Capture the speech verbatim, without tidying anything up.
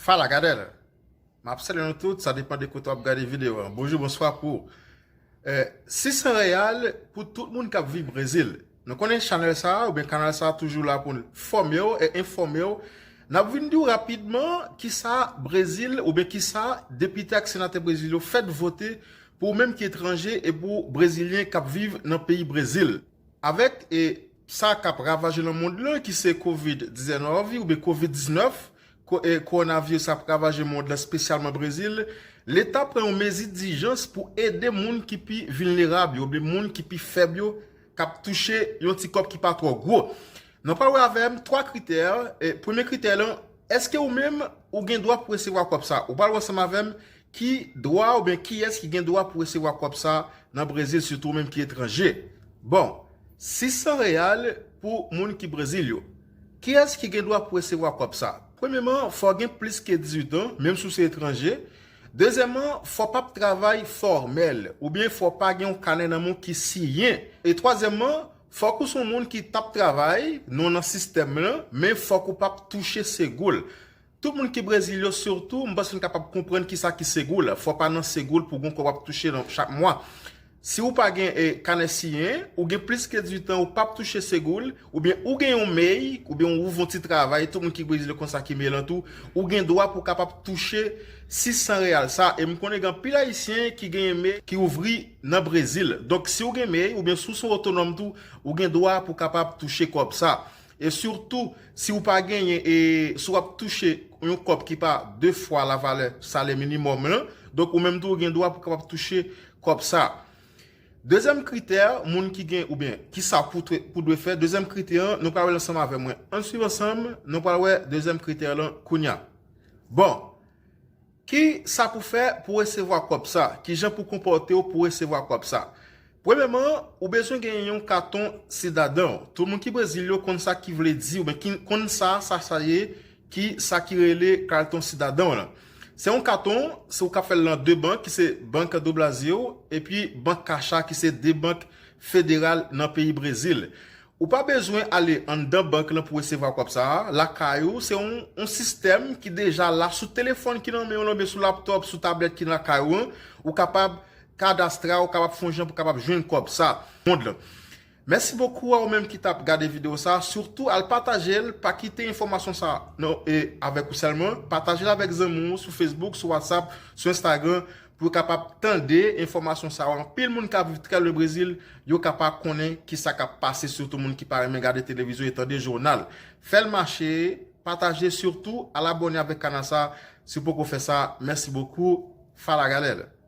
Fala, galera! M ap salye nou tout, sa depann de kote w ap gade videyo a. Bonjou, bonswa pou ou. Eh, sis san reyal pou tout moun k ap viv Brezil. Nou konnen chanèl sa a, oubyen kanal sa a toujou la pou n fòme w e enfòme w. N ap vin di w rapidman kisa Brezil, oubyen kisa depite ak senatè Brezil yo fèt vote pou ou menm ki etranje e pou Brezilyen k ap viv nan peyi Brezil. Avèk e sa k ap ravaje nan mond lan, ki se kovid diznèf oubyen kovid diznèf, ko- e kowonaviris ap ravaje mond lan, espesyalman Brezil, Leta pran yon mezi dijans pou ede moun ki pi vilnerab yo, oubyen moun ki pi fèb yo, k ap touche yon ti kòb ki pa twò gwo. Nou pral wè avè m twa kritè. E premye kritè lan, èske ou menm ou gen dwa pou resevwa kòb sa? Ou pral wè ansanm avè m ki dwa oubyen kiyès ki gen dwa pou resevwa kòb sa nan Brezil, sitou ou menm ki etranje. Bon, sis san reyal pou moun ki Brezil yo. Kiyès ki gen dwa pou resevwa kòb sa? Premyeman, fò w gen plis ke dizuit an, menm si w se etranje. Dezyèmman, fò w p ap travay fòmèl, oubyen fò w pa gen yon kanè nan men w ki siyen. E twazyèmman, fòk ou se yon moun ki t ap travay, non nan sistèm lan, men fòk ou p ap touche segul. Tout moun ki Brezil yo, sitou, m panse n kapab konprann kisa ki segul. Fò w pa nan segul pou w gen yon kòb w ap touche nan chak mwa. Si w pa gen e, kanè siyen, ou gen plis ke dizuit an, ou p ap touche segul, oubyen ou gen yon mei, oubyen ou ouvri yon ti travay, tout moun ki Brezil yo konn sa ki mei lan tou, ou gen dwa pou w kapab touche sis san reyal sa. E m konnen gen anpil Ayisyen ki genyen mei ki ouvri nan Brezil. Donk, si w gen mei, oubyen si w se yon otonòm tou, ou gen dwa pou w kapab touche kòb sa. E sitou, si w pa genyen, e si w ap touche yon kòb ki pa de fwa lavalè salè minimòm lan, donk ou menm tou ou gen dwa pou w kapab touche kòb sa. Dezyèm kritè, moun ki gen, oubyen kisa pou, pou dwe fè, dezyèm kritè an, nou pral wè l ansanm avè mwen. Ann swiv ansanm, nou pral wè dezyèm kritè lan kounye a. Bon, kisa pou fè pou resevwa kòb sa? Kijan pou konpòte w pou resevwa kòb sa? Premyeman, ou bezwen genyen yon katon sidadan. Tout moun ki Brezil yo konn sa ki vle di, oubyen ki konn sa, sa, sa ye, ki sa ki rele katon sidadan w lan. Se yon katon, se ou ka fè l lan de bank, ki se Bank do Brasil, epi Bank Caixa, ki se de bank federal nan peyi Brezil. Ou pa bezwen ale anndan bank lan pou resevwa kòb sa a. Lakay ou, se yon, yon sistèm ki deja la sou telefòn ki nan men w lan, oubyen sou laptòp, sou tablèt ki nan lakay ou an. Ou kapab kadastre, ou kapab fè yon jan pou kapab jwenn kòb sa. Mond lan. Mèsi bokou a ou menm ki t ap gade videyo sa. Sitou, al pataje l, pa kite enfòmasyon sa non, e avèk ou sèlman. Pataje l avèk zanmi w sou Facebook, sou WhatsApp, sou Instagram, pou yo kapab tande enfòmasyon sa yo. Anpil moun k ap viv trè lwen Brezil, yo kapab konnen kisa k ap pase, sitou moun ki pa renmen gade televizyon e tande jounal. Fè l mache, pataje, sitou al abòne avèk kanal sa, si w poko fè sa. Mèsi bokou. Fala, galera!